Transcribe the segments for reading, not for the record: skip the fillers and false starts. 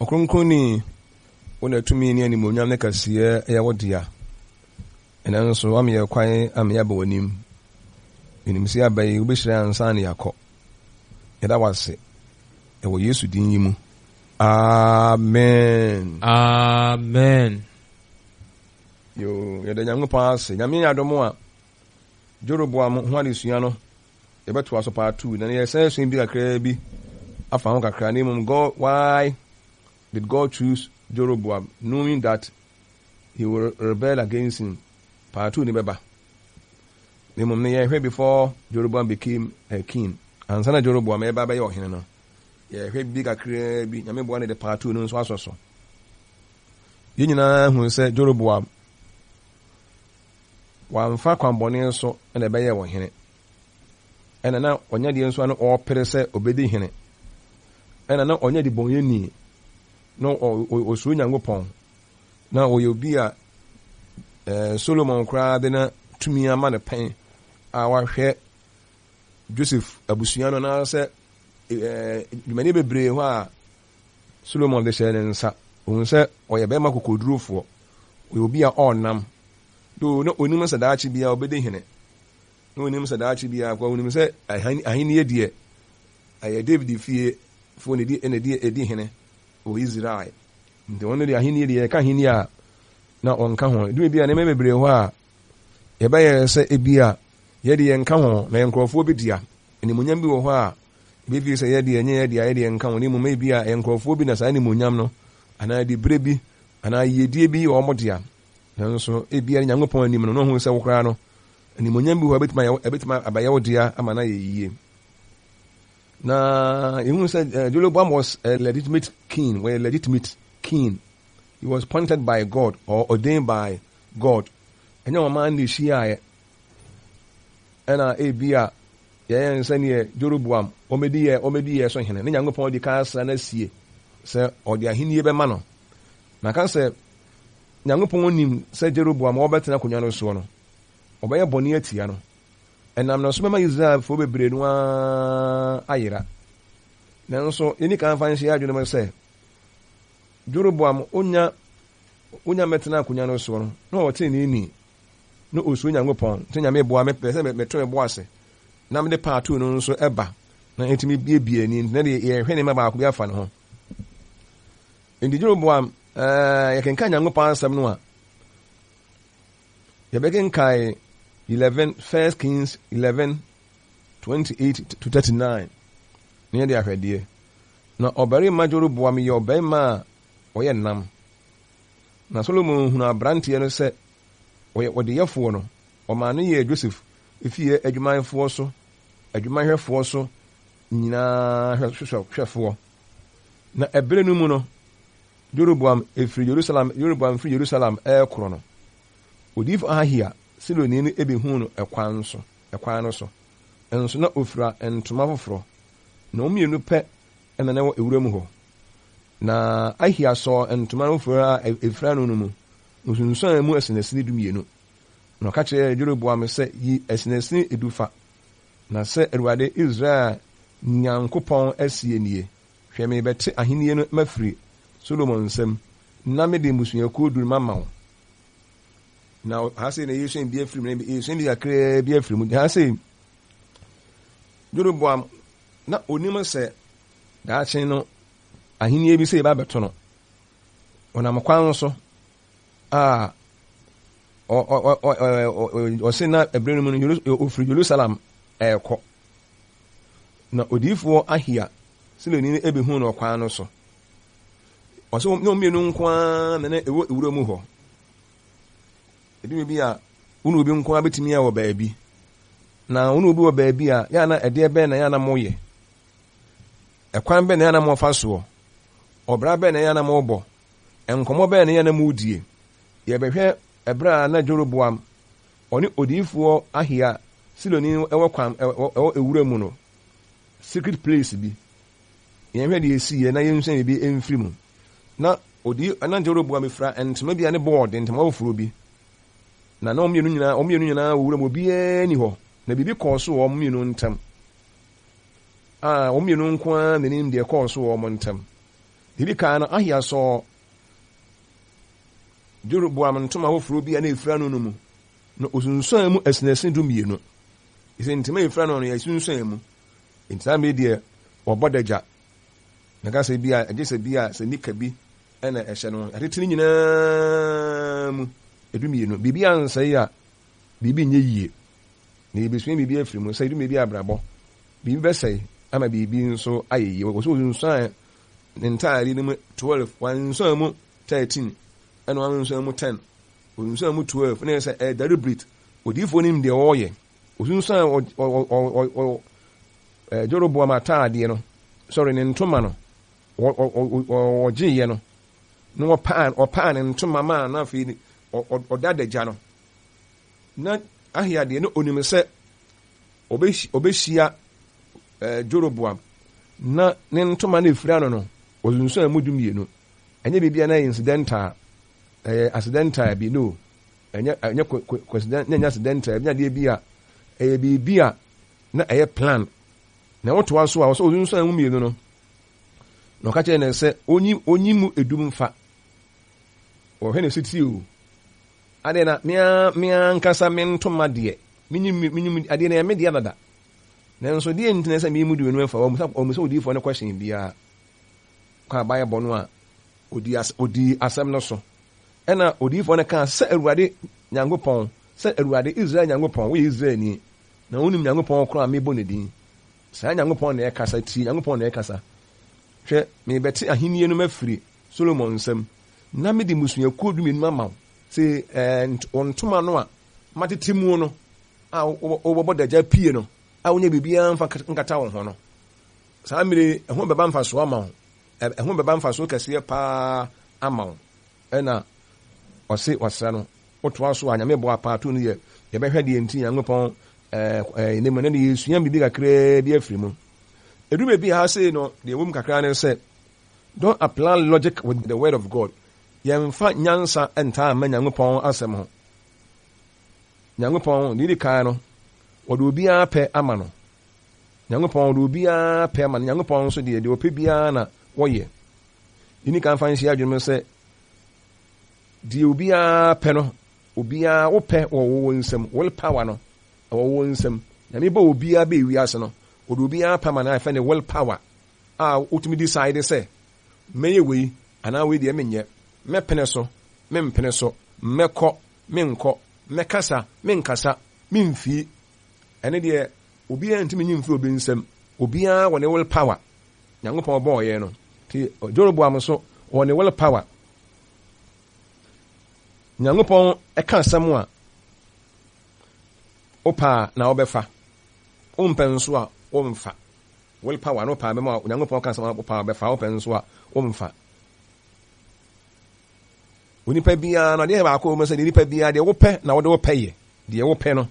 Ɔkronkronni, wo na tumi ne animuonyam ne kɛseyɛ yɛ wo dea. Ɛnnɛ nso, woama yɛn kwan ama yɛaba w'anim. Yɛnim sɛ yɛaba yi, wobɛhyira yɛn ansa na yɛakɔ. Yɛda wo ase wɔ Yesu din yi mu. Amen. Amen. Yoo, yɛda Nyankopɔn ase. Nyame yɛ adom a, Jeroboam ho adesua no, yɛbɛtoa so part 2. Na yɛsan asua bi kakraa bi afa ho kakra. Na mmom, God, why did God choose Jeroboam knowing that he will rebel against him? Part 2 ni bɛba. Na mmom no yɛhwɛ before Jeroboam became a king. Ansa na Jeroboam ɛba bɛyɛ ɔhene no, yɛhwɛ bi kakraa bi. Nyame boa no de part 2 no nso asɔ so. Yɛn nyinaa hu sɛ Jeroboam wamfa kwanbɔne so na ɛbɛyɛɛ ɔhene. Ɛna na ɔnyɛ deɛ nso a na ɔrepere sɛ ɔbɛdi hene. Ɛna na ɔnyɛ debɔnyɛni. Na ɔsuro Nyankopɔn. Na ɔyɛ obi a eh, Solomon koraa de na tumi ama no pɛn a wahwɛ Joseph abusua no anaasɛ eh, dwumadie bebree hɔ a Solomon de hyɛɛ ne nsa. Ohun sɛ ɔyɛ barima kokodurofoɔ. Ɔyɛ obi a ɔnnam. Though na onim sɛ daakye biara obedi hene. Na onim sɛ daakye biara koraa onim sɛ ahenni deɛ ɛyɛ David fie foɔ na edi na edi edi hene wɔ Israel. Nti wɔn deɛ ahenni deɛ yɛka ahenni a na wɔnka ho. Edumi bi a nneɛma bebree hɔ a yɛbɛyɛ sɛ ebi a yɛde yɛnka ho na yɛn nkurɔfoɔ bi dea. Animuonyam bi wɔ hɔ a Ebefi sɛ yɛ deɛ ɛnyɛ yɛ dea, yɛ deɛ nka ho, na mmom ebia ɛyɛ nkurɔfoɔ bi na saa animuonyam no, anaa diberɛ bi, anaa yiedie bi yɛ wɔn dea. Nanso ebia ne Nyankopɔn anim no, na ɔhu sɛ wo koraa no, animuonyam bi wɔ hɔ a ɛbɛtumi ayɛ, ɛbɛtumi abɛyɛ wo dea ama no ayɛ yie. Na yɛhu sɛ eh, Jeroboam was a legitimate king, wɔyɛ legitimate king. He was appointed by God or ordained by God. Ɛnyɛ wɔn man na ɛhyiaeɛ. Ɛna ebia yɛyɛ no sɛdeɛ Jeroboam ɔmɛdi yɛ ɔmɛdi yɛ so hene ne Nyankopɔn di kan asra no asie sɛ ɔde ahennie bɛma no. Na ka sɛ Nyankopɔn nim sɛ Jeroboam ɔbɛtena akonnwa no soɔ no ɔbɛyɛ bɔne atia no. Ɛnam no so bɛma Israelfoɔ bebree no ara ayera. Nanso yɛnni kan mfa nhyɛ yɛn adwene mu sɛ Jeroboam onya onya mmɛtena akonnwa no soɔ no na ɔwɔ teneneeni. na osuro Nyankopɔn, sɛ Nyame boa me pɛ sɛ meto me bo ase na mede part no nso ba na ɛtumi biebie ani nti na deɛ yɛhwɛ nneɛma baako bi afa ne ho. Nti Jeroboam ɛɛ yɛkenkan Nyankopɔn asɛm no a yɛbɛkenkan 11 First Kings 11 28 to 39 na yɛde ahwɛdeɛ. Na ɔbarima Jeroboam yɛ ɔbarima a ɔyɛ nam. Na Solomon hunuu aberanteɛ no sɛ ɔyɛ ɔdeyɛfoɔ no, ɔmaa no yɛɛ Joseph fie adwumayɛfoɔ so adwumahwɛfoɔ so nyinaa hwɛfoɔ. Na ɛberɛ no mu no, Jeroboam firi Yerusalem, Yeroboam firi Yerusalem rekorɔ no, odiyifoɔ Ahia, Siloni no bɛhuu no ɛkwan so, ɛkwan no so, nso na ɔfira ntoma foforɔ, na wɔn mmienu pɛ na na ɛwɔ wuram hɔ. Na Ahia sɔɔ ntoma foforo a efura no no mu, na osunsuan mu asinasini dumienu. Na ɔka kyerɛɛ Jeroboam sɛ, Yi asinasini du fa, na sɛ awurade Israel Nyankopɔn seɛ nie, Hwɛ, merebɛte ahennie no mafiri Solomon nsam, na mede mmusuakuo du no mama wo. Na ha sei na yɛsua bi afiri mu, yɛsua bi kakraa bi afiri mu. Ha sei, Jeroboam na onim sɛ Daakye no, ahenni bi sɛ yɛba abɛto no. Ɔnam kwan so a ɔse na ɛberɛ no mu no ɔfiri Jerusalem ɛrekɔ. Na odiyifoɔ Ahia Siloni no ɛbɛhuu no ɔkwan no so. Ɔsɛ wɔn mmienu nko ara na na ɛwɔ ewura mu hɔ. Ɛduru bi a, wo ne obi nko ara bɛtumi awɔ baabi. Na wo ne obi wɔ baabi a, yɛ a na ɛdeɛ bɛn na yɛ a na moyɛ? Ɛkwan bɛn na ɛyɛ a na mofa soɔ? Ɔbra bɛn na ɛyɛ a na mobɔ? Nkɔmmɔ bɛn na ɛyɛ a na modie? Yɛbɛhwɛ ɛberɛ a na Jeroboam ɔne odiyifoɔ Ahia Siloni no wɔ kwan ɛwɔ ewura mu no, secret place bi. Yɛnhwɛ deɛ ɛsiiɛ na yɛnsua biribi mfiri mu. Na odiyi na Jeroboam fira ntoma bi a ne bɔɔ den, ntoma foforɔ bi. Na na wɔn mmienu nyinaa wɔn mmienu nyinaa wɔ wuram, obiara nni hɔ. Na biribi kɔɔ so wɔ wɔn mmienu ntam. a wɔn mmienu nko ara na nim deɛ ɛkɔɔ so wɔ wɔn ntam. Deɛ ɛdi kan no, Ahia sɔɔ Jeroboam ntoma foforɔ bi a na ɛfira no no mu, na ɔsunsuan mu asinasin 12. Ɛsɛ ntoma a ɛfira no no, yɛsunsuan mu. Nti saa mmerɛ deɛ wɔbɔ dagya. Na ka sɛ bi a, ɛgye sɛ bi a sɛ nika bi na ɛhyɛ no. Yɛatete ne nyinaa mu 12. Biribi ansɛe a, biribi nyɛ yie. Na yɛbɛsua biribi afiri mu sɛ ɛdu baabi a abrabɔ, biribi bɛsɛe ama biribi nso ayɛ yie. Wɔ sɛ ɔsunsuan ne ntaade no mu 12, wansuan mu 13, ɛna wansuan mu 10, ɔsunsuan mu 12, na yɛ sɛ ɛyɛ deliberate. Odiyifoɔ no nim deɛ ɔreyɛ. Ɔsunsuan Jeroboam ataadeɛ no, sɔre ne ntoma no, ɔgyeeɛ no, na ɔpaa ne ntoma maa no afei ɔda adagya no. Na Ahia deɛ na onim sɛ ɔbɛhyia Jeroboam na ne ntoma no efira no no, ɔsunsuan mu 12. Ɛnyɛ biribi a na ɛyɛ incidental, ɛyɛ accidental bi, no. Ɛnyɛ ɛnyɛ coincidence, na ɛnyɛ accidental, ɛnyɛ adeɛ bi a ɛyɛ biribi a na ɛyɛ plan. Na wotoa so a, ɔsɛ ɔsunsuan mu mmienu no, na ɔka kyerɛ no sɛ onyi onyi mu edum mfa. Wɔhwɛ ne so tie o. Adeɛ na me ara me ara ankasa me ntoma deɛ, menyi menyi mu adeɛ na ɛyɛ me deɛ dada. Nanso deɛ nti na sɛ meyi mu de wenu ɛfa wɔn sɛ wɔn sɛ odiyifoɔ no kɔhyɛn biara. Kɔ abayɛ bɔ no a odi as odi asɛm no so. Ɛna odiyifoɔ no kaa sɛ Awurade Nyankopɔn, sɛ Awurade Israel Nyankopɔn, woyɛ Israelni, na wonim Nyankopɔn korɔ a mebɔ ne din. Saa Nyankopɔn na ɛkasa, tie Nyankopɔn na ɛkasa. Hwɛ, merebɛte ahennie no mafiri Solomon nsam, na mede mmusuakuo dumienu ama wo, sɛ ɛɛ wo ntoma no a matete mu no a wobɛbɔ dagya pie no a wonya biribiara mfa nkata wo ho no, saa mmerɛ yi ɛho bɛba mfasoɔ ama wo, ɛho bɛba mfasoɔ kɛseɛ paa ama wo. Ɛna ɔse ɔsrɛ no, wotoa so a Nyame boa paa to no yɛ, yɛbɛhwɛ deɛ nti Nyankopɔn ɛɛ ne mu, ɛnɛ de yɛsua biribi kakraa bi afiri mu. Ɛduru baabi a ha sei no, deɛ ɛwɔ mu kakra ne sɛ, Don't apply logic with the word of God. Yɛmfa nyansa ntaa mma Nyankopɔn asɛm ho. Nyankopɔn, deɛ ɛdi kan no, wɔde obiara pɛ ama no. Nyankopɔn wɔde obiara pɛ ama no. Nyankopɔn nso deɛ, deɛ ɔpɛ biara na wɔyɛ. Yɛni kan fa nhyɛ adwene mu sɛ, deɛ obiara pɛ no, obiara wopɛ wɔ wo nsam, will power no, ɛwɔ wo nsam. Nyame bɔ obiara bɛɛ wiase no, wɔde obiara pɛ ama no a ɛfɛ ne will power. A wotumi decide sɛ, mɛyɛ wei anaa wei deɛ menyɛ, mɛpene so, mempene so, mɛkɔ, menkɔ, mɛkasa, menkasa, memfii. Ɛne deɛ obiara ntumi nyi mfiri obi nsam. Obiara wɔ ne will power. Nyankopɔn bɔɔ yɛn no. Nti Jeroboam nso wɔ ne will power. Nyankopɔn ɛka asɛm a wopɛ a na wobɛfa, wompɛ nso a womfa. Will power no paa bɛma Onyankopɔn ka asɛm a wopɛ a wobɛfa, wopɛ nso a womfa. Onipa biara no adeɛ baako wɔ mu sɛ deɛ nipa biara deɛ wopɛ na wode wopɛ yɛ deɛ wopɛ no.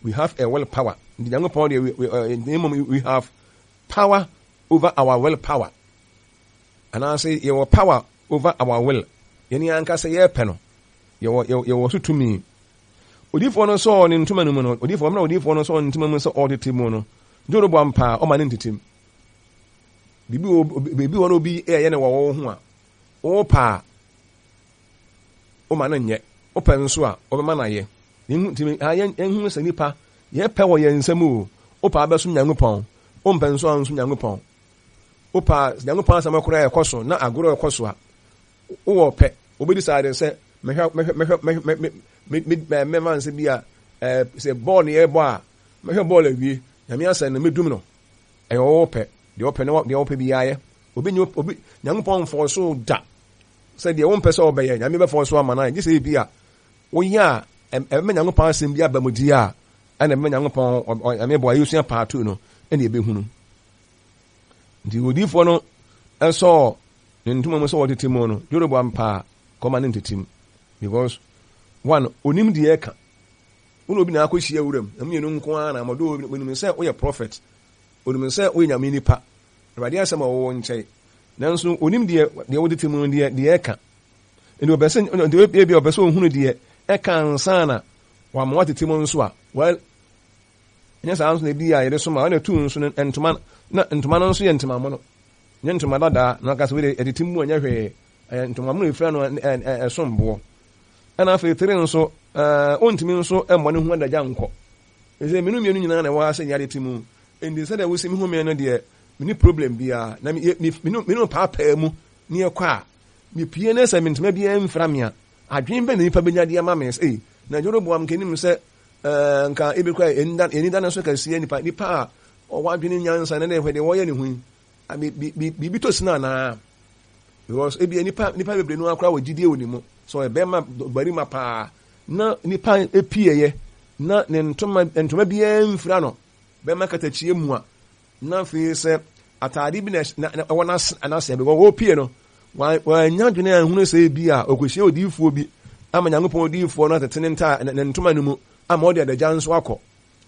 We have a will power. Nti Nyankopɔn deɛ we, uh, mmom we have power over our will power. Anaasɛ yɛwɔ power over our will. Yɛn ankasa yɛpɛ no. Yɛwɔ yɛwɔ so tumi. Odiyifoɔ no sɔɔ ne ntoma no mu no, odiyifoɔ, mmerɛ odiyifoɔ no sɔɔ ne ntoma mu sɛ ɔretete mu no, Jeroboam paa ɔma no ntete mu. Biribi wɔ biribi wɔ na obi ɛyɛ no wɔ wo ho a, wo paa woma no nyɛ, wopɛ nso a wobɛma no ayɛ. Nti yɛnhunu sɛ nipa yɛpɛ wɔ yɛn nsam o, wopɛ a bɛsom Nyankopɔn, wompɛ nso a nsom Nyankopɔn. Wopɛ a Nyankopɔn asɛm koraa ɛkɔ so na agorɔ ɛkɔ so a, wowɔ pɛ, wobɛdi saa de sɛ mɛhwɛ mɛhwɛ mɛhwɛ mɛhwɛ mɛ mɛ mɛma nsɛ bi a ɛɛ sɛ bɔɔl no yɛbɔ a mɛhwɛ bɔɔl awie nyame asɛn no mɛdum no ɛyɛ wɔwɔ pɛ deɛ ɔpɛ no deɛ ɔpɛ biara yɛ obi nye obi nyankopɔn mfɔɔ so da sɛ deɛ wompɛ sɛ ɔbɛyɛ nyame bɛfɔɔ so ama no ayɛ gye sɛ ebi a woyɛ a ɛbɛma nyankopɔn asɛm bi aba mu di a ɛna ɛbɛma nyankopɔn nyame bɔ a yɛsua paatu no ɛna ɛbɛhunu nti odiifoɔ no ɛsɔɔ ne ntoma mu sɛ wɔtete mu no Jeroboam paa kɔma ne ntete mu because one onim deɛ ɛka wo na obi na akɔhyia wuram na mmienu nko ara na amɔdo onim sɛ woyɛ prophet onim sɛ woyɛ nyame nipa awurade asɛm a wɔwɔ nkyɛn nanso onim deɛ deɛ wotete mu deɛ deɛ ɛka nti ɔpɛ sɛ nti ebi ɔpɛ sɛ ohunu deɛ ɛka ansa na wama watete mu nso a well ɛnyɛ saa nso na ebi a yɛde soma ɔna tu nso no ntoma na ntoma no nso yɛ ntoma mono. Nyɛ ntoma dadaa na ɔka sɛ wei deɛ ɛtete mu ɛnyɛ hwee. Ɛyɛ ntoma mono efira no ɛsom boɔ. Ɛna afei tere nso ɛɛ ontumi nso mmɔ ne ho adagya nkɔ. Ɛsɛ mmienu mmienu nyinaa na ɛwɔ ha sɛ yɛade te mu. Enti sɛdeɛ wosi me hu me no deɛ menni problem biara. Na me me me ne paapaa mu ne yɛkɔ a mepie ne sɛ me ntoma biara mfira me a adwene bɛn na nipa bɛnya de ama me sɛ ei na Jeroboam nka nim sɛ ɛɛ nka ebi kora yɛni da ne so kɛseɛ nipa nipa a ɔwɔ adwene nyansa ne deɛ deɛ wɔyɛ ne ho yi biribi tɔ sin anaa because ebi nipa nipa bebree no akora wɔ gyidie wɔ ne mu sɛ ɔyɛ bɛrima barima paa na nipa epieyɛ na ne ntoma ntoma biara mfira no bɛrima katakyie mu a na afei sɛ ataade bi na ɛwɔ n'ase n'ase because wɔpie no wɔanya adwene a ehunu sɛ ebi a ɔkɔhyia odiyifoɔ bi ama nyankopɔn odiyifoɔ no atete ne ntaa ne ntoma no mu ama ɔde adagya nso akɔ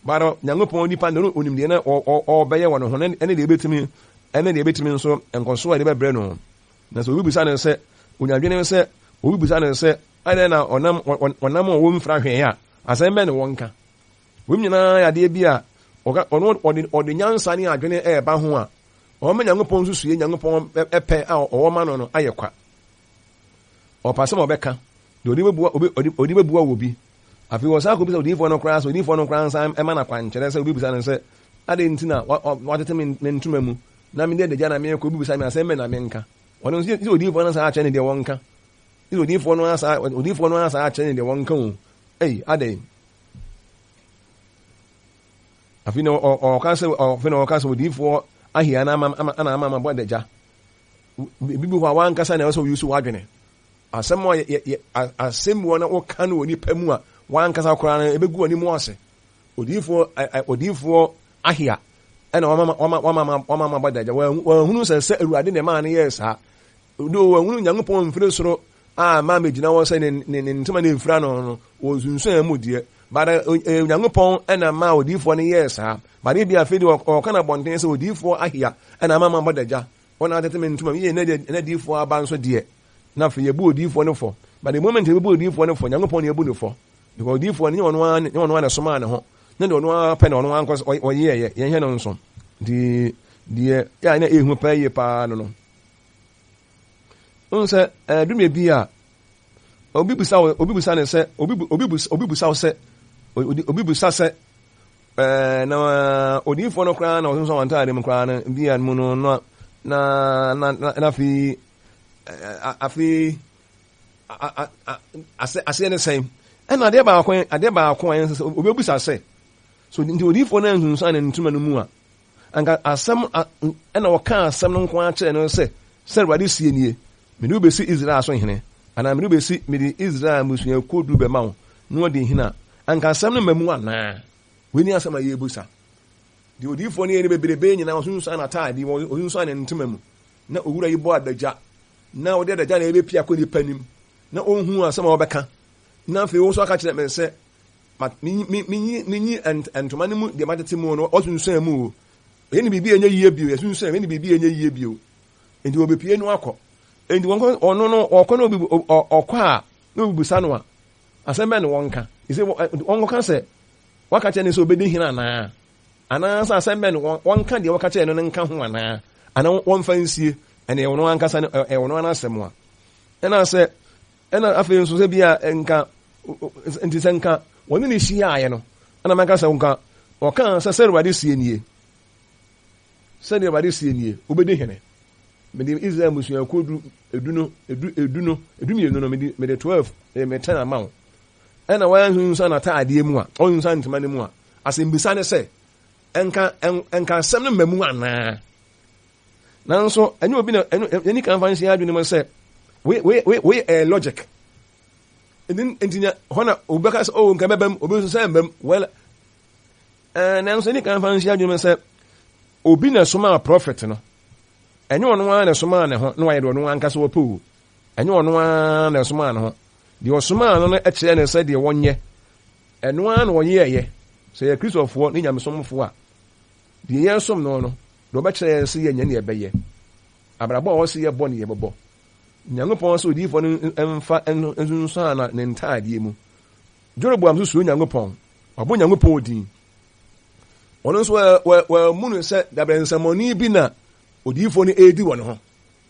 But Nyankopɔn nipa no onim deɛ na ɔbɛyɛ wɔ ne ho ne deɛ ebetumi ɛne deɛ ebetumi nso nkɔso a ɛde bɛbrɛ no. Na sɛ obi bisa no sɛ onya adwene sɛ obi bisa no sɛ adɛn na ɔnam ɔnam a ɔwɔ mfira hwee a asɛm bɛn na wɔnka. Wɔn nyinaa yɛ adeɛ bi a ɔka ɔno ɔde ɔde nyansa ne adwene ɛreba ho a ɔma Nyankopɔn nsusuie Nyankopɔn ɛpɛ a ɔwɔ ma no no ayɛ kwa. Ɔpɛ asɛm a ɔbɛka deɛ ɔde bɛbua ɔde bɛbua wɔ bi. Afei wɔsan kɔbisa odiyifoɔ no koraa sɛ odiyifoɔ no koraa nsan mma no akwankyerɛ sɛ obi bisa no sɛ, Adɛn nti na woatete me ntoma mu na mede adagya na merekɔ? Obi bisa me asɛm bɛn na menka? Ɔno nso sɛ odiyifoɔ no san akyerɛ no deɛ wɔnka. Sɛ odiyifoɔ no asa odiyifoɔ no asa akyerɛ no deɛ wɔnka o. Ei, adɛn? Afei na ɔka sɛ afei na ɔka sɛ odiyifoɔ ahia na ama ama ama ama bɔ adagya. Bibi hɔ a wankasa na ɛwɔ sɛ oyi so wadwene. Asɛm a yɛ yɛ asɛmmuo na woka no wɔ nipa mu a wankasa koraa no ɛbɛgu w'anim ase. Odiyifoɔ ɛ odiyifoɔ Ahia ɛna wama wama wama wama ma bɔda agya wɔahunu sɛ sɛ Awurade na ɛmaa no yɛɛ saa. Do wɔahunu Nyankopɔn mfiri soro a maa megyina hɔ sɛ ne ne ne ntoma na efira no no wɔsunsuan mu deɛ. But Nyankopɔn ɛna maa odiyifoɔ no yɛɛ saa. But ebi afei deɛ ɔka no abɔnten sɛ odiyifoɔ Ahia ɛna ama ma bɔda agya. Wɔn a atete me ntoma yie na deɛ na diifoɔ aba nso deɛ na afei yɛbu odiifoɔ no fɔ. But the moment yɛbɛbu odiifoɔ no fɔ, Nyankopɔn na yɛbu no fɔ. Because odiifoɔ no nyɛ ɔno ara nyɛ ɔno ara na ɛsomaa ne ho. Nyɛ deɛ ɔno ara pɛ na ɔno ara nkɔ ɔyɛɛyɛ. Yɛnhwɛ no nso. Nti deɛ yɛ a na ɛhu paa yie paa no no. Wohu sɛ ɛdumɛ bi a obi bisa obi bisa ne sɛ obi obi obi bisa sɛ obi bisa sɛ Ɛɛ, na odiyifoɔ no koraa na ɔsonsɔn wɔn ntaade mu koraa no bi a mu no na na na na afei afei ase aseɛ ne sɛn ɛna adeɛ baako adeɛ baako a yɛn sɛ obi obisa sɛ so nti odiyifoɔ no ansunsuan ne ntoma no mu a anka asɛm ɛna ɔka asɛm no nko akyerɛ no sɛ sɛ awurade sie nie mede wobɛsi Israel so hene anaa mede wobɛsi mede Israel mmusuakuo du bɛma wo na wɔde hene a anka asɛm no mma mu anaa Wei ne asɛm a yɛrebisa. Deɛ odiyifoɔ no yɛ no bebrebe nyinaa, ɔsunsuan n'ataade, ɔsunsuan ne ntoma mu. Na owura yi bɔ adagya, na ɔde adagya na ɛbɛpia kɔ nipa nim, na ɔnhu asɛm a ɔbɛka. Na afei wo nso aka kyerɛ me sɛ, menyi menyi ntoma no mu deɛ matete mu no, ɔsunsuan mu o. Ɛyɛ ne biribi a ɛnyɛ yie bio, yɛsunsuan, ɛyɛ ne biribi a ɛnyɛ yie bio. Enti wɔbɛpie no akɔ. Enti wɔn ɔno no ɔkɔ na obi ɔkɔ a na obi bisa no a, asɛm bɛn na wɔnka? Ɛsɛ wɔnkɔka sɛ Wɔaka kyerɛ no sɛ obedi hene anaa? Anaasɛ asɛm bɛn na wɔnka deɛ wɔka kyerɛ no no nka ho anaa? Anaa wɔmfa nsie? Ɛne ɛwɔ no ankasa no ɛwɔ no asɛm a. Ɛna sɛ ɛna afei nso sɛ bi a nka nti sɛ nka wɔne ne hyiaeɛ no ɛna mɛka sɛ nka ɔka sɛ sɛ Awurade sie nie sɛdeɛ Awurade sie nie wobɛdi hene mede Israel mmusuakuo du edu no edu edu no edu mmienu no mede mede 12 mede 10 ama wo ɛna wansunsuan n'ataadeɛ mu a, ɔnsunsuan ntoma no mu a, asɛmbisa ne sɛ, ɛnka ɛnka asɛm no mma mu anaa? Nanso ɛnyɛ obi na ɛni kan fa nhyɛ adwene mu sɛ wei wei wei wei ɛyɛ logic. Nti nti nya hɔ na obi bɛka sɛ oh nka bɛbɛm obi nso sɛ mbɛm well ɛɛ nanso ɛni kan fa nhyɛ adwene mu sɛ obi na ɛsomaa prɔfɛt no ɛnyɛ ɔno ara na ɛsomaa ne ho na wayɛ deɛ ɔno ankasa wɔpɛ o ɛnyɛ ɔno ara na ɛsomaa ne ho. Deɛ ɔsomaa no no kyerɛɛ no sɛ deɛ wɔnyɛ. Ɛno ara na ɔyɛeɛ. Sɛ yɛyɛ Kristofoɔ ne nyamesomfoɔ a, deɛ yɛresom no no, deɛ ɔbɛkyerɛ yɛn sɛ yɛnyɛ ne yɛbɛyɛ. Abrabɔ a ɔse yɛbɔ ne yɛbɛbɔ. Nyankopɔn sɛ odiyifoɔ no mfa nsunsuan ne ntaadeɛ mu. Jeroboam nso suro Nyankopɔn. Wabɔ Nyankopɔn din. Ɔno nso wammu no sɛ dabrɛnsɛmmɔne bi na odiyifoɔ no redi wɔ ne ho.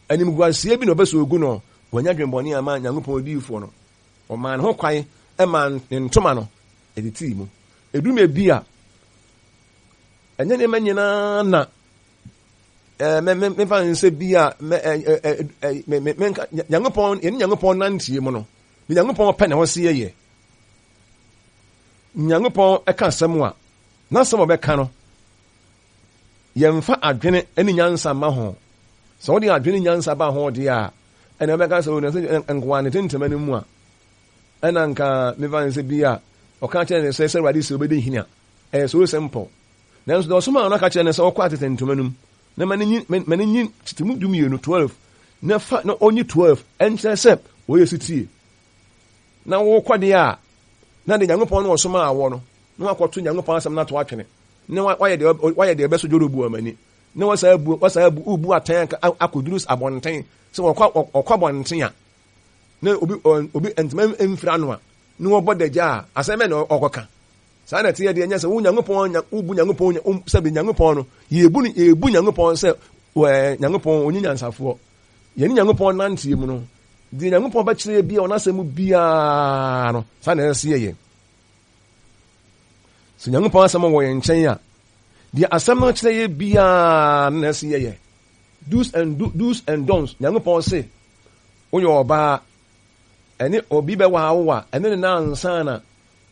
Animguaseɛ bi na ɔpɛ sɛ ɔgu no. Wanya adwemmɔne ama Nyankopɔn odiyifoɔ no. Ɔmaa ne ho kwan maa ne ntoma no tetee mu. Ɛduru mmerɛ bi a, ɛnyɛ nneɛma nyinaa na memfa nsɛ bi a menka Nyankopɔn, yɛne Nyankopɔn nanteɛ mu no, ne Nyankopɔn pɛ na ɛwɔ sɛ yɛyɛ. Nyankopɔn ka asɛm a, n'asɛm a ɔbɛka no, yɛmfa adwene ne nyansa mma ho. Sɛ wode adwene ne nyansa ba ho deɛ a, ɛna wobɛka sɛ, oh, sɛ nkoa ne tentema no mu a, ɛna nka mefa no sɛ bi a ɔka kyerɛ ne sɛ sɛ Awurade sɛ obɛdi hene a, ɛyɛ so simple. Nanso deɛ ɔsomaa no aka kyerɛ no sɛ ɔkɔ atete ntoma no mu na ma ne nyi ma ne nyi tete mu 12, 12 na fa na ɔnyi 12 ɛnkyerɛ sɛ ɔyɛ sitie. Na wokɔ deɛ a na de Nyankopɔn na ɔsomaa wɔ no na wakɔto Nyankopɔn asɛm no ato atwene na wayɛ deɛ wayɛ deɛ ɛbɛsɔ Jeroboam ani na wasan abu wasan abu ubu atɛn akɔduru abɔnten sɛ wɔkɔ ɔkɔ abɔnten a na obi obi ntoma mfira no a na wɔbɔ dagya a asɛm bɛn na ɔkɔka. Saa na ɛteɛ deɛ, ɛnyɛ sɛ wo Nyankopɔn, wobu Nyankopɔn, sɛbe Nyankopɔn no, yɛbu no, yɛbu Nyankopɔn sɛ ɛɛ Nyankopɔn onye nyansafoɔ. Yɛne Nyankopɔn nanteɛ mu no, deɛ Nyankopɔn bɛkyerɛ yɛ biara, ɔnasɛm mu biara no, saa na ɛsɛ sɛ yɛyɛ. Sɛ Nyankopɔn asɛm wɔ yɛn nkyɛn a, deɛ asɛm no kyerɛ yɛ biara no na ɛsɛ yɛyɛ. Do's and do, do's and don'ts. Nyankopɔn se, woyɛ ɔbaa, ɛne obi bɛwaa wo a, ɛne ne na ansa na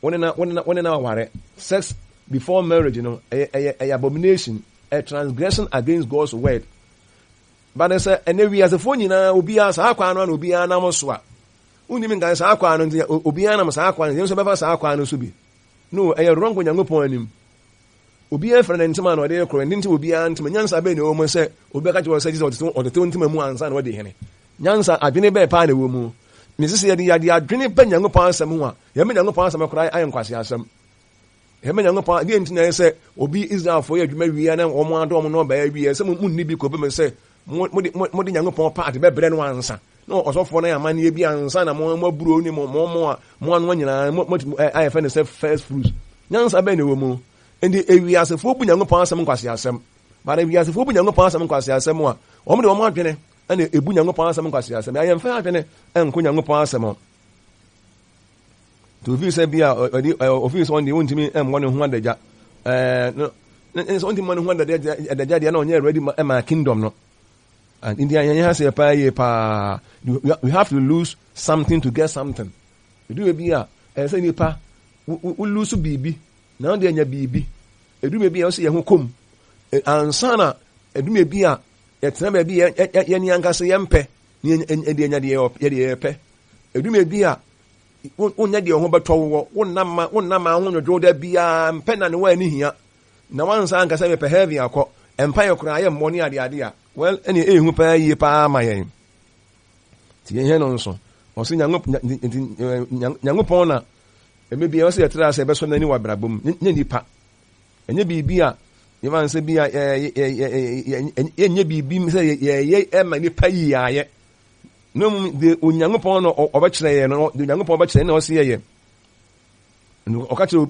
Wo ne na wo ne na wo ne na aware. Sex before marriage no ɛyɛ ɛyɛ ɛyɛ abomination, a transgression against God's word. But sɛ ɛnɛ wiasefoɔ nyinaa obiara saa kwan no na obiara nam so a, wontumi nka saa kwan no nti obiara nam saa kwan no yɛn nso bɛfa saa kwan no so bi. No, ɛyɛ wrong wɔ Nyankopɔn anim. Obiara fira ne ntoma na ɔde rekɔ, ɛnti nti obiara ntoma. Nyansa bɛn na ɛwɔ mu sɛ obi bɛka kyerɛ sɛ gye sɛ ɔtetew ntoma mu ansa na wadi hene? Nyansa, adwene bɛn paa na ɛwɔ mu? Mese sɛ yɛde yɛde adwene ba Nyankopɔn asɛm ho a, yɛma Nyankopɔn asɛm koraa ayɛ nkwaseasɛm. Yɛma Nyankopɔn, deɛ nti na ɛyɛ sɛ obi Israelfoɔ yɛ adwuma wie na wɔn adɔ wɔn nnɔbaeɛ wie sɛ mo nni bi kɔpem sɛ mode mode Nyankopɔn paate bɛbrɛ no ansa na ɔsɔfoɔ no ayɛ amanneɛ bi ansa na mo aburo ne mo mo mo a mo anoa nyinaa mo ayɛ fɛ no sɛ first fruits. Nyansa bɛn na ɛwɔ mu? Nti ewiasefoɔ bu Nyankopɔn asɛm nkwaseasɛm. But ewiasefoɔ bu Nyankopɔn asɛm nkwaseasɛm a, wɔn de wɔn adwene ɛna ebu Nyankopɔn asɛm nkwaseasɛm. Yɛmfa yɛn adwene nko Nyankopɔn asɛm ho. Nti ofii sɛ bi a ɔde ofii sɛ ɔno deɛ ɔntumi mmɔ ne ho adagya. Ɛɛ no ne sɛ ɔntumi mmɔ ne ho adagya adagya deɛ na ɔnyɛ ready ma ɛma kingdom no. Nti yɛn ha sɛ paa yie paa. We have to lose something to get something. Edu baabi a ɛyɛ sɛ nipa wo lose biribi na ɔde anya biribi. Edu baabi a ɛwɔ sɛ yɛn ho kɔm ansa na edu baabi a Yɛtena baabi a yɛn ankasa yɛmpɛ na yɛde anya deɛ yɛpɛ. Ɛdu baabi a wonyɛ deɛ ho bɛtɔ wɔ, wonna ma wonna ma ho nwodwo da biara mpɛ na ne w'ani hia. Na wansa ankasa mepɛ heaven akɔ. Mpa yɛ koraa yɛ mmɔ ne ade ade a. Well, ɛne ɛyɛ hu paa yie paa ma yɛn. Nti yɛn no nso, ɔse Nyankopɔn na ɛmɛ bi a ɔsɛ yɛtra sɛ ɛbɛsɔ n'ani wɔ abrabɔ mu, nyɛ nipa. Ɛnyɛ biribi a yɛma no sɛ bi a yɛnyɛ biribi sɛ yɛyɛ ɛma nipa yi ayɛ. Na mmom de Onyankopɔn na ɔbɛkyerɛ yɛn no, de Onyankopɔn bɛkyerɛ na ɔsɛ yɛyɛ. Ɔka kyerɛ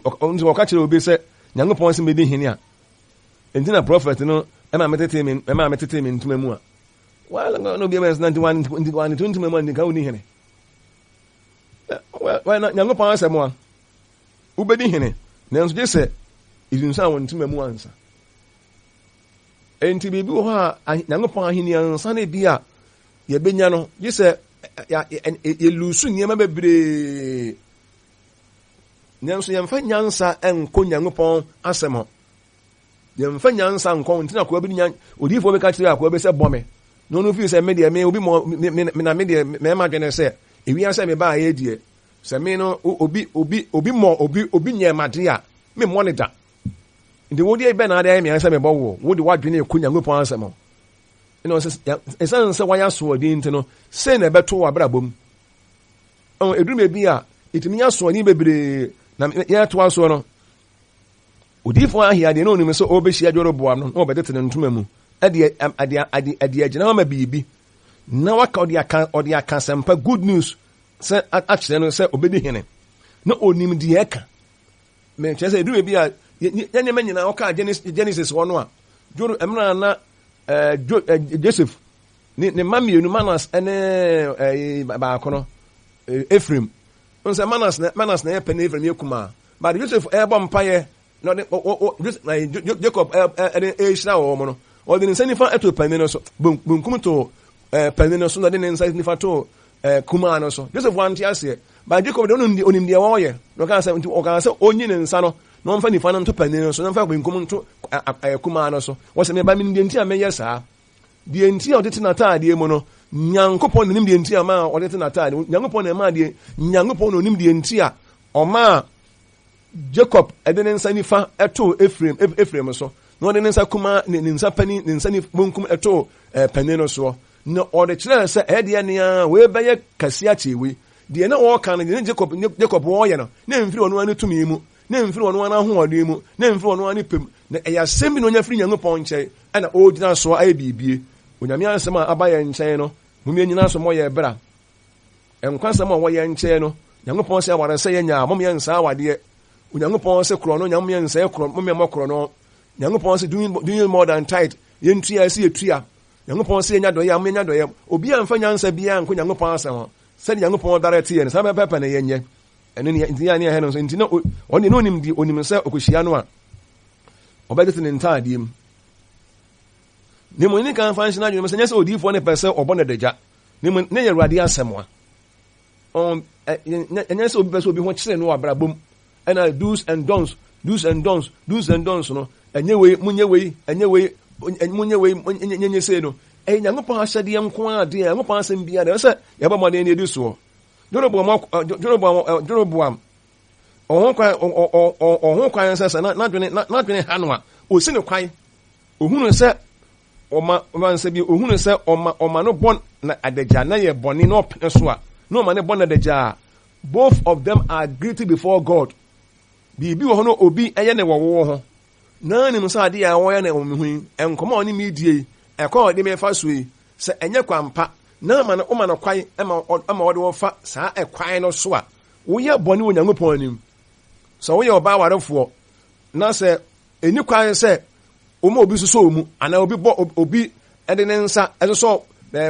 ɔka kyerɛ obi sɛ Nyankopɔn sɛ medi hene a. Enti na prɔfɛt no ɛma metete me ɛma metete me ntoma mu a. Well, na obi ɛma nti wɔn nti wɔn ntoma mu a nka wonni hene. Well, na Nyankopɔn asɛm a. Wobedi hene, nanso gye sɛ esunsuan wɔn ntoma mu ansa. Enti biribi wɔ hɔ a Nyankopɔn ahenni ansa na ebi a yɛbɛnya no, gye sɛ yɛlusu nneɛma bebree. Nanso yɛmfa nyansa nkɔ Nyankopɔn asɛm ho. Yɛmfa nyansa nkɔ nti na akoa bi nya odiyifoɔ bi ka kyerɛ akoa bi sɛ bɔ me. Na ɔno fii sɛ me deɛ me obi mɔ me me na me deɛ mɛma dwene sɛ ewiase a mebaa yɛ deɛ Sɛ me no, obi, obi, obi mmɔ, obi, obi nyɛɛ m'ade a, me mmɔ no da. Nti wo deɛ bɛn na ade ayɛ me sɛ mebɔ woɔ? Wo de w'adwene rekɔ Nyankopɔn asɛm ho. Ɛna ɔsɛ, ɛsiane sɛ wayɛ asoɔden nti no, sei na ɛbɛto w'abrabɔ mu. Ɛwɔ, ɛduru baabi a, ɛtumi yɛ asoɔden bebree, na yɛtoa soɔ no, Odiyifoɔ Ahia deɛ na ɔnim sɛ ɔrebɛhyia Jeroboam no, na ɔbɛtete ne ntoma mu, ɛde, ɛde, ɛde, ɛde agyina hɔ ama biribi, na waka, ɔde aka, ɔde aka asɛmpa, good news, sɛ akyerɛ no sɛ obedi hene na onim deɛ ɛka. Mekyerɛ sɛ ɛduru baabi a yɛ nneɛma nyinaa ɔkaa Genesis hɔ no a, Joro mmerɛ a na ɛɛ Jo ɛɛ Joseph ne ne mma mmienu Manas ne ɛɛ baako no Ephraim. N sɛ Manas na Manas na yɛ pɛ na Ephraim yɛ kumaa. But Joseph ɛrebɔ mpaeɛ na ɔde ɔ ɔ Joseph na Jacob ɛde ɛrehyira wɔn no, ɔde ne nsa nifa to panin no so, benkum to ɛɛ panin no so na ɔde ne nsa nifa to ɛɛ kumaa no so. Joseph wante aseɛ. But Jacob de ɔno onim deɛ wɔreyɛ. Na ɔkaa sɛ nti ɔkaa sɛ ɔnyi ne nsa no na ɔmfa nifa no nto panin no so na ɔmfa benkum nto ɛɛ kumaa no so. Wɔsɛ meba menim deɛ nti a meyɛ saa. Deɛ nti a ɔde te n'ataadeɛ mu no, Nyankopɔn na nim deɛ nti a ɔmaa ɔde te n'ataadeɛ mu. Nyankopɔn na ɛmaa deɛ Nyankopɔn na onim deɛ nti a ɔmaa Jacob de ne nsa nifa too Ephraim Ephraim so, na ɔde ne nsa kumaa ne ne nsa panin ne nsa benkum too eh, panin no soɔ. Na ɔde kyerɛɛ sɛ ɛyɛ deɛ nea wei bɛyɛ kɛse akyɛ wei. Deɛ na ɔreka no, deɛ ne Jacob Jacob wɔreyɛ no, na ɛmfiri ɔno ara ne tumi mu, na ɛmfiri ɔno ara n'ahoɔden mu, na ɛmfiri ɔno ara ne pɛ mu. Na ɛyɛ asɛm bi na ɔnya firi Nyankopɔn nkyɛn, ɛna ɔregyina so ayɛ biribi. Onyame asɛm a aba yɛn nkyɛn no, mom yɛnyina so mmɔ yɛn bra. Nkwa asɛm a ɔwɔ yɛn nkyɛn no, Nyankopɔn sɛ aware sɛ yɛnya a, mom yɛnsaa awadeɛ. Onyankopɔn sɛ korɔ no, nya mom yɛnsɛe korɔ, mom yɛmmɔ korɔ no. Nyankopɔn sɛ doing, doing more than tithe, yɛntua ɛsɛ yɛtua. Nyankopɔn sɛ yɛnya dɔyɛ a, mom yɛnya dɔyɛ. Obiara mfa nyansa biara nko Nyankopɔn asɛm ho. Sɛdeɛ Nyankopɔn dare teɛ no, saa pɛpɛpɛ na yɛnyɛ. Ɛno ne nti yɛ ne yɛhɛ no nso. Nti na ɔno deɛ na onim deɛ onim sɛ ɔkɔhyia no a, ɔbɛtete ne ntaadeɛ mu. Na mmom ne kan fa nhyɛ n'adwene mu sɛ nyɛ sɛ odiyifoɔ no pɛ sɛ ɔbɔ no adagya, na mmom ne yɛ Awurade asɛm a. Ɛnyɛ sɛ obi pɛ sɛ obi ho kyerɛ no wɔ abrabɔ mu, ɛna do's and don'ts, do's and don'ts, do's and don'ts no, ɛnyɛ wei, monyɛ wei, ɛnyɛ wei, monyɛ wei, monyɛ sei no. Ɛyɛ Nyankopɔn ahyɛdeɛ nko ara deɛ, Nyankopɔn asɛm biara deɛ, ɛsɛ sɛ yɛbɔ mmɔden na yɛdi soɔ. Jeroboam, Jeroboam, Jeroboam, ɔho kwan, ɔho kwan sɛ sɛ n'adwene, n'adwene ha no a, osi no kwan. Ohunu sɛ ɔma, ɔma nsɛ bi, ohunu sɛ ɔma, ɔma no bɔ na adagya na yɛ bɔne na ɔpene so a, na ɔma no bɔ na adagya a, both of them are guilty before God. Biribi wɔ hɔ no obi ɛyɛ ne wɔ wo ho. Na nim sɛ adeɛ a wɔyɛ no wɔ me ho yi, nkɔmɔ a ɔne me die yi, ɛkwan a ɔde me fa so yi, sɛ ɛnyɛ kwan pa, na ama no, woma no kwan ma ma ɔde wo fa saa ɛkwan no so a, woyɛ bɔne wɔ Nyankopɔn anim. Sɛ woyɛ ɔbaa warefoɔ, na sɛ ɛni kwan sɛ woma obi sosɔ wo mu, anaa obi bɔ obi de ne nsa sosɔ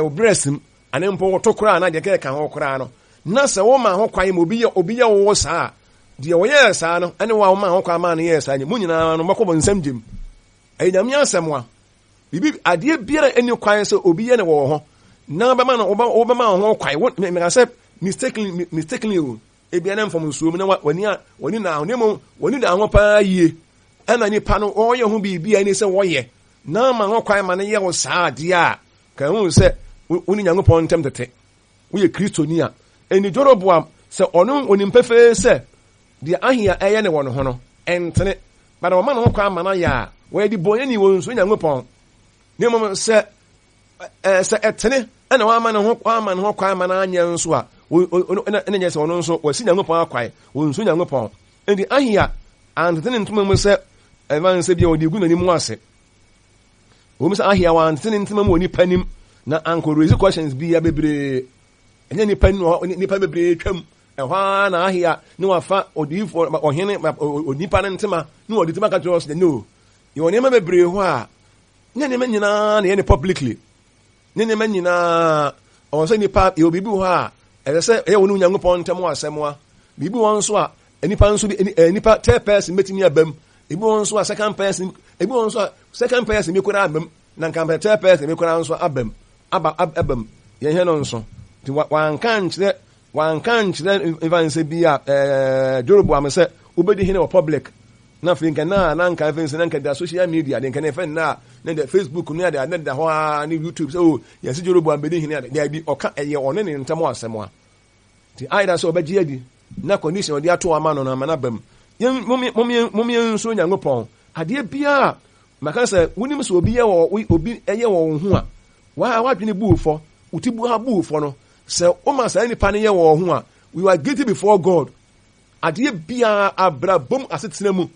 wo brɛs mu, anaa mpo woto koraa anaa deɛ kɛka ho koraa no, na sɛ woma ho kwan ma obi yɛ obi yɛ wo saa a, deɛ ɔyɛɛ saa no ne wo a woma ho kwan maa no yɛɛ saa nyɛ, mo nyinaa no mobɛkɔ bɔnsam gyem. Ɛyɛ Nyame asɛm a. Biribi, adeɛ biara ɛni kwan sɛ obi yɛ no wɔ ho na wobɛma no wobɛma wo ho kwan. Wo meka sɛ mistakenly mistakenly o, ebia na mfomsoɔ mu na w'ani a w'ani na ho na mmom w'ani da ho paa yie ɛna nipa no ɔreyɛ ho biribi a ɛni sɛ wɔyɛ na ama ho kwan ma no yɛ wo saa adeɛ a ka hu sɛ wo ne Nyankopɔn ntam tete. Woyɛ Kristoni a ɛni Jeroboam sɛ ɔno onim pefee sɛ deɛ Ahia ɛyɛ ne wɔ ne ho no ɛntene But wɔma no ho kwan ma no ayɛ a, wɔyɛ debɔneyɛni, wɔnsuro Nyankopɔn. Na mmom sɛ ɛɛ sɛ ɛtene ɛna wɔama ne ho wɔama ne ho kwan ma no anyɛ nso a, ɛna nyɛ sɛ ɔno nso wɔasi Nyankopɔn akwan, wɔnsuro Nyankopɔn. Enti Ahia antete ne ntoma mu sɛ ɛma nsɛ bi a wɔde gu n'anim ase. Wɔn sɛ Ahia wɔantete ne ntoma mu wɔ nipa anim na ankɔ raise questions bi bebree. Ɛnyɛ nipa nipa bebree twam. Ɛhɔ ara na Ahia ne wafa odiyifoɔ ɔhene onipa no ntoma ne wɔde ntoma ka kyerɛ ɔsɛ no. Yɛwɔ nneɛma bebree hɔ a ne nneɛma nyinaa na yɛ ne publicly. Ne nneɛma nyinaa ɔwɔ sɛ nipa yɛwɔ biribi wɔ hɔ a ɛsɛ sɛ ɛyɛ wɔn ne Onyankopɔn ntam asɛm a biribi wɔ nso a nipa nso bi nipa third person betumi aba mu ebi wɔ nso a second person ebi wɔ nso a second person bi koraa aba mu na nka mpɛ third person bi koraa nso aba mu aba aba mu yɛn hwɛ no nso nti wanka nkyerɛ Wanka ankyerɛ mfa nsɛ bi a ɛɛ Jeroboam sɛ wobɛdi hene wɔ public. Na afei nka na na nka afei nsɛ na nka da social media de nka na ɛfɛ nna na da Facebook ne ade ade da hɔ a ne YouTube sɛ o yɛsi Jeroboam bɛdi hene ade. Daabi ɔka ɛyɛ ɔne ne ntam asɛm a. Nti ayɛ da sɛ ɔbɛgye adi na condition ɔde ato ama no no ama no aba mu. Yɛn mom yɛn nso Nyankopɔn adeɛ biara maka sɛ wonim sɛ obi yɛ wɔ obi ɛyɛ wɔ wo ho a waa wadwene bu wo fɔ wo ti bu ha bu wo fɔ no Sɛ woma saa nipa no yɛ wɔn ho a, you are guilty before God. Adeɛ biara abrabom asetena mu,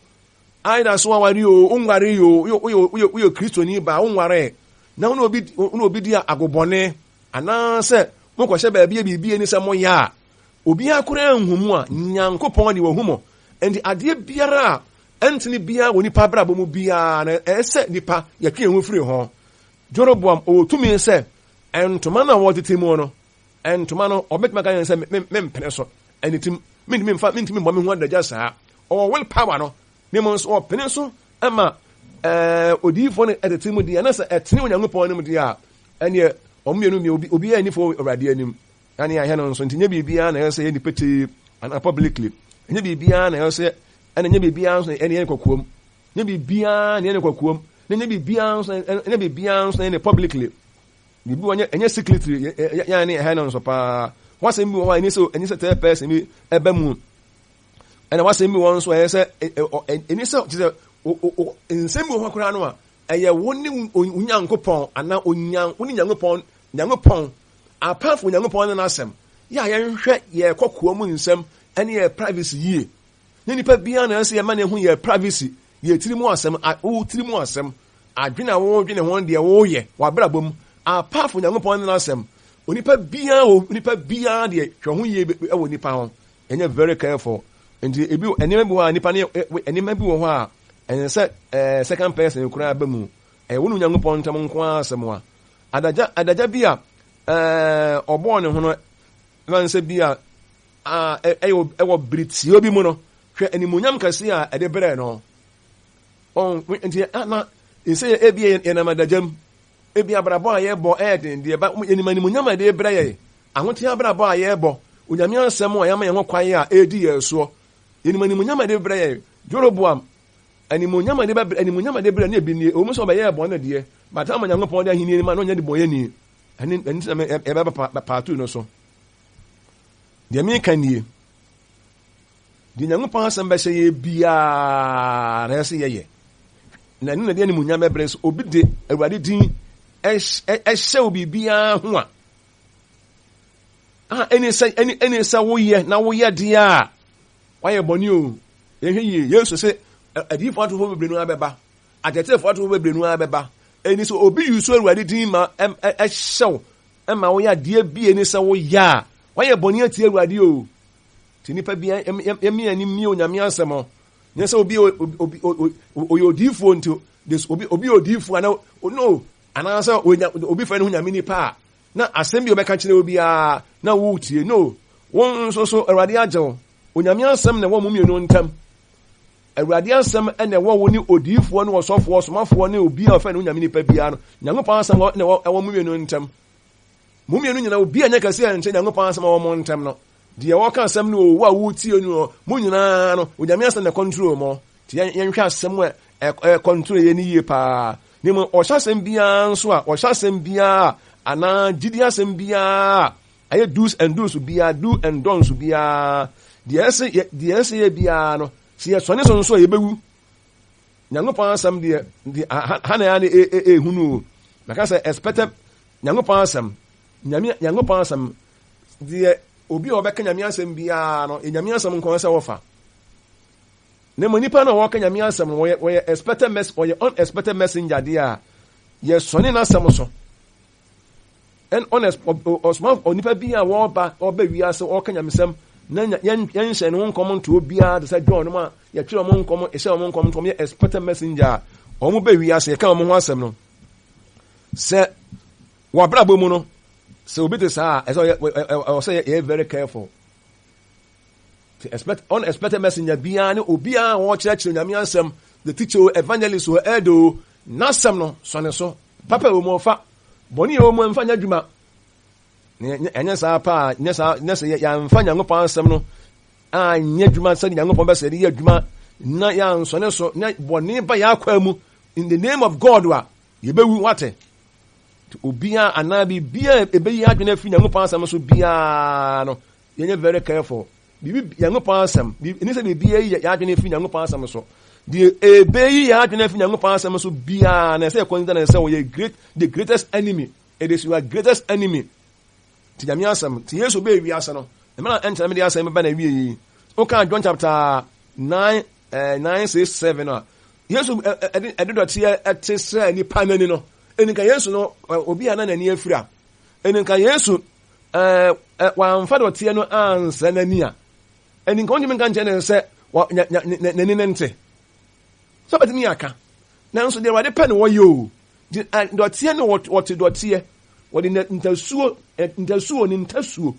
either so aware o, wonware o, woyɛ woyɛ woyɛ Kristoni baa wonware, na wo ne obi wo ne obi di agobɔne, anaasɛ mokɔhyɛ baabi a biribi ani sɛ moyɛ a, obiara koraa nhu mu a, Nyankopɔn de wahu mo. Enti adeɛ biara a ɛntene biara wɔ nipa abrabɔ mu biara no, ɛsɛ sɛ nipa yɛtwe yɛn ho firi ho. Jeroboam ɔwɔ tumi sɛ ntoma no a wɔtete mu no, ntoma no ɔbɛtumi aka yɛn sɛ mempene so, ɛne tim, mentumi mfa, mentumi mmɔ me ho adagya saa. Ɔwɔ will power no, ne mu nso ɔpene so ma ɛɛ odiyifoɔ no ɛtete mu deɛ, na sɛ ɛtene Onyankopɔn anim deɛ a, ɛneɛ wɔn mmienu deɛ obi obiara nni fo Awurade anim. Ɛne ahɛ no nso nti nyɛ biribiara na ɛyɛ sɛ yɛ nipa petee anaa publicly. Ɛnyɛ biribiara na ɛyɛ sɛ ɛna nyɛ biribiara nso ɛne yɛn kɔkoam. Nyɛ biribiara na yɛne kɔkoam. Na nyɛ biribiara nso ɛnyɛ biribiara nso na yɛne publicly. Biribi wɔ nyɛ ɛnyɛ secretly yɛn ne ɛhɛ no nso paa. Wasɛm bi wɔ hɔ a ɛni sɛ ɛni sɛ third person bi ɛbɛ mu. Ɛna wasɛm bi wɔ nso ɛyɛ sɛ ɛni sɛ kyerɛ sɛ nsɛm bi wɔ hɔ koraa no a ɛyɛ wo ne Onyankopɔn anaa onyan wo ne Nyankopɔn Nyankopɔn apart from Onyankopɔn ne n'asɛm yɛ a yɛnhwɛ yɛ kɔkoa mu nsɛm ɛne yɛ privacy yie. Ne nipa biara na ɛsɛ yɛma ne ho yɛ privacy, yɛ tiri mu asɛm, wo tiri mu asɛm, adwene a wodwene ho deɛ woyɛ w'abrabɔ mu apart from Nyankopɔn ne n'asɛm. Onipa biara wɔ nipa biara deɛ hwɛ ho yie wɔ nipa ho. Ɛnyɛ very careful. Nti ebi nneɛma bi wɔ hɔ a nipa ne nneɛma bi wɔ hɔ a ɛnyɛ sɛ ɛɛ second person koraa ba mu. Ɛyɛ wo ne Onyankopɔn ntam nko ara asɛm a. Adagya adagya bi a ɛɛ ɔbɔɔ ne ho no ɛma sɛ bi a a ɛyɛ ɛwɔ bere tiawa bi mu no hwɛ animuonyam kɛse a ɛde brɛɛ no. Ɔn nti na nsɛ yɛ ebi yɛnam adagya mu. Ebi abrabɔ a yɛbɔ ɛyɛ den deɛ ba yɛnim animuonyam a ɛde brɛ yɛ. Ahoteɛ abrabɔ a yɛbɔ, Onyame asɛm a yɛama yɛn ho kwan a ɛredi yɛn soɔ. Yɛnim animuonyam a ɛde brɛ yɛn. Jeroboam, animuonyam a ɛde bɛbrɛ, animuonyam a ɛde brɛ ne ebi nie. Ɛwɔ mu sɛ ɔbɛyɛɛ bɔne deɛ, but ama Nyankopɔn de ahenni no ma na ɔnyɛ debɔnyɛni. Ɛne ɛno nti na yɛbɛba part no so. Deɛ meka nie, deɛ Nyankopɔn asɛm bɛhyɛ yɛ biara na ɛsɛ yɛyɛ. Na ɛno na ɛde animuonyam bɛbrɛ sɛ obi de Awurade din ɛhyɛ wo biribiara ho a, a ɛne sɛ ɛne ɛne sɛ woyɛ na woyɛ deɛ a wayɛ bɔne o. Yɛhwɛ yie, Yesu sɛ adiyifoɔ atorofoɔ bebree no ara bɛba, akyerɛkyerɛfoɔ atorofoɔ bebree no ara bɛba. Ɛni sɛ obi yi so Awurade din ma ɛhyɛ wo ma woyɛ adeɛ bi ɛni sɛ woyɛ a wayɛ bɔne atia Awurade o. Nti nipa bi yɛmi ani mmie Onyame asɛm. Nyɛ sɛ obi obi ɔyɛ odiyifoɔ nti obi obi odiyifoɔ ana no anaasɛ obi fɛ ne ho Nyame nipa a na asɛm bi a ɔbɛka kyerɛ obiara na woretie no. Wo nso so Awurade agye wo. Onyame asɛm na ɛwɔ mo mmienu ntam. Awurade asɛm na ɛwɔ wo ne odiyifoɔ ne ɔsɔfoɔ, ɔsomafoɔ ne obi a ɔfɛ ne ho Nyame nipa biara no. Nyankopɔn asɛm na ɛwɔ mo mmienu ntam. Mo mmienu nyinaa obi a nyɛ kɛse a nkyɛ Nyankopɔn asɛm a ɛwɔ mo ntam no. Deɛ ɔka asɛm no o, wo a woretie no o, mo nyinaa no, Onyame asɛm na ɛkɔntrol mo. Nti yɛnhwɛ asɛm a ɛkɔntrol yɛn no yie paa. Na mmom ɔhyɛ asɛm biara nso a, ɔhyɛ asɛm biara anaa gyidi asɛm biara a ɛyɛ do's and don'ts biara, do and don'ts biara, deɛ ɛsɛ yɛ deɛ ɛsɛ yɛ biara no, sɛ yɛsɔne so nso a yɛbɛwu. Nyankopɔn asɛm deɛ, deɛ ha na ɛyɛ ne ɛhunu o. Mɛka sɛ expected Nyankopɔn asɛm, Nyame Nyankopɔn asɛm deɛ obi a ɔbɛka Nyame asɛm biara no, Nyame asɛm nko sɛ wɔfa. Na mmom nipa no a wɔka Nyame asɛm no, wɔyɛ wɔyɛ expected mess wɔyɛ unexpected messenger deɛ a, yɛsɔne n'asɛm so. Ɛn ɔnɛs ɔsoma onipa bi a wɔba ɔba wiase ɔka nyamesɛm na yɛn yɛnhyɛ ne ho nkɔm nto obiara te sɛ John no a yɛtwerɛ wɔn nkɔm ɛhyɛ wɔn nkɔm nto wɔn yɛ expected messenger a wɔn bɛ wiase yɛka wɔn ho asɛm no sɛ wɔ abrabɔ mu no sɛ obi te saa a ɛsɛ ɔyɛ ɛwɔ sɛ yɛ very careful. Ti expect unexpected messenger biara ne obiara a wɔkyerɛkyerɛ Nyame asɛm, the teacher o, evangelist o, elder o, n'asɛm no sɔ ne so. Papa ɛwɔ mu ɔfa, bɔne ɛwɔ mu ɛmfa nyɛ adwuma. Na ɛnyɛ saa paa, nyɛ saa, nyɛ sɛ yɛamfa Nyankopɔn asɛm no anyɛ adwuma sɛde Nyankopɔn bɛsɛ de yɛ adwuma na yɛansɔ ne so na bɔne ba yɛn akwaa mu in the name of God a yɛbɛwu wate. Obiara anaa biribiara ɛbɛyi adwene afiri Nyankopɔn asɛm so biara no Yɛnyɛ very careful. Biribi Nyankopɔn asɛm, ɛni sɛ biribi ayi yɛn adwene afiri Nyankopɔn asɛm so. Deɛ ɛbɛyi yɛn adwene afiri Nyankopɔn asɛm so biara na ɛsɛ yɛ consider no sɛ ɔyɛ great, the greatest enemy. It is your greatest enemy. Ti Nyame asɛm, ti Yesu bɛɛ wiase no, ɛmɛ na ɛnkyɛn mede asɛm bɛba na awie yi. Woka John chapter 9, eh, 9, 6, 7 a, Yesu ɛde dɔteɛ ɛte sɛ nipa n'ani no. Ɛnika Yesu no, obi a na n'ani afira. Ɛnika Yesu ɛɛ wamfa dɔteɛ no ansra n'ani a, ɛni nka ɔntumi nka nkyɛn ne sɛ n'ani no nte. Sɛ ɔbɛtumi aka. Nanso deɛ Awurade pɛ na wɔyɛ o. Dɔteɛ no wɔte dɔteɛ, wɔde ntasuo, ntasuo ne ntasuo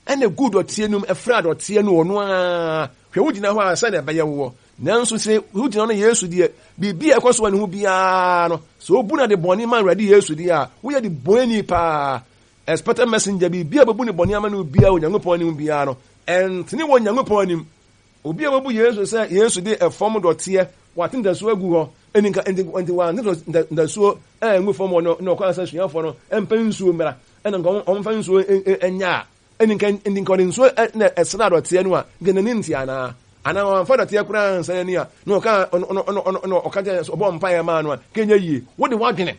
ɛna egu dɔteɛ no mu, ɛfra dɔteɛ no ɔno ara. Hwɛ wogyina hɔ a sɛ na ɛbɛyɛ woɔ. Nanso sɛ wogyina hɔ no Yesu deɛ, biribi a ɛkɔ so wɔ ne ho biara no, sɛ obu no ade bɔne ma Awurade Yesu deɛ a, woyɛ de bɔne paa. Expected messenger, biribi a bɛbu ne bɔne ama no biara wɔ Nyankopɔn anim biara no, ɛntene wɔ Nyankopɔn anim. Obi a wabu Yesu sɛ Yesu de ɛfam dɔteɛ, wate ntasuo agu hɔ, ɛnti nka ɛnti ɛnti wante ntasuo angu fam hɔ no, na ɔkɔ sɛ asuafoɔ no mfa nsuo mmra, ɛna nka wɔn mfa nsuo nyɛ a, ɛnti nka ɛnti nka ɔde nsuo na ɛsra dɔteɛ no a, nka n'ani nte anaa? Anaa wɔamfa dɔteɛ koraa ansa n'ani a, na ɔka ɔno ɔno ɔno ɔno ɔka kyerɛ ɔbɔ mpaeɛ maa no a, nka ɛnyɛ yie. Wode w'adwene,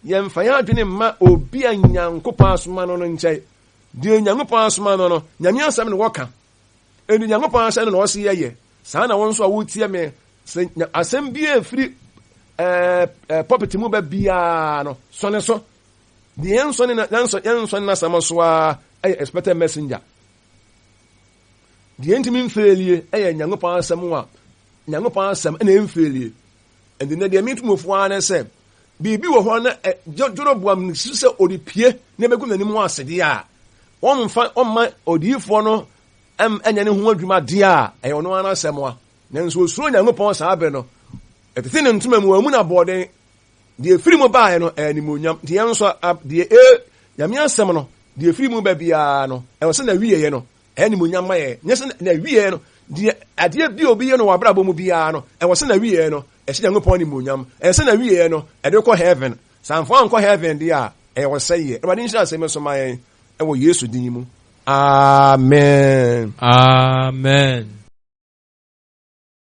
yɛmfa yɛn adwene mma obi a Nyankopɔn asoma no no nkyɛn. Deɛ Nyankopɔn asoma no no, Nyame asɛm na wɔka. Enti Nyankopɔn ahyɛ no na ɔse yɛyɛ. Saa na wo nso a wotie me, sɛ asɛm bi a ɛfiri ɛɛ ɛɛ pulpit mu ba biara no, sɔne so. Deɛ yɛnsɔne na yɛnsɔ yɛnsɔne n'asɛm so ara ɛyɛ expected messenger. Deɛ ntumi mfeelie ɛyɛ Nyankopɔn asɛm a Nyankopɔn asɛm ɛna ɛmfeelie. Ɛnti na deɛ metu mo fo ara ne sɛ biribi wɔ hɔ na Jeroboam si sɛ ɔde pie na ɛbɛgu n'anim ase deɛ a wɔmfa ɔmma odiyifoɔ no ɛnyɛ ne ho adwuma deɛ a ɛyɛ ɔno ara n'asɛm a nanso osuro Nyankopɔn saa bere no ɛtete ne ntoma mu wɔamu no aboɔden deɛ ɛfiri mu baeɛ no ɛyɛ animuonyam nti yɛn nso deɛ ɛ Nyame asɛm no deɛ ɛfiri mu ba biara no ɛwɔ sɛ n'awieɛ no ɛyɛ animuonyam ma yɛn nyɛ sɛ n'awieɛ no deɛ adeɛ bi a obi yɛ no wɔ abrabɔ mu biara no ɛwɔ sɛ n'awieɛ no ɛhyɛ Nyankopɔn animuonyam ɛwɔ sɛ n'awieɛ no ɛde kɔ heaven sɛ amfa ankɔ heaven deɛ a ɛyɛ ɔsɛeɛ. Awurade nhyira asɛm yi so ma yɛn ɛwɔ Yesu din mu. Amen. Amen.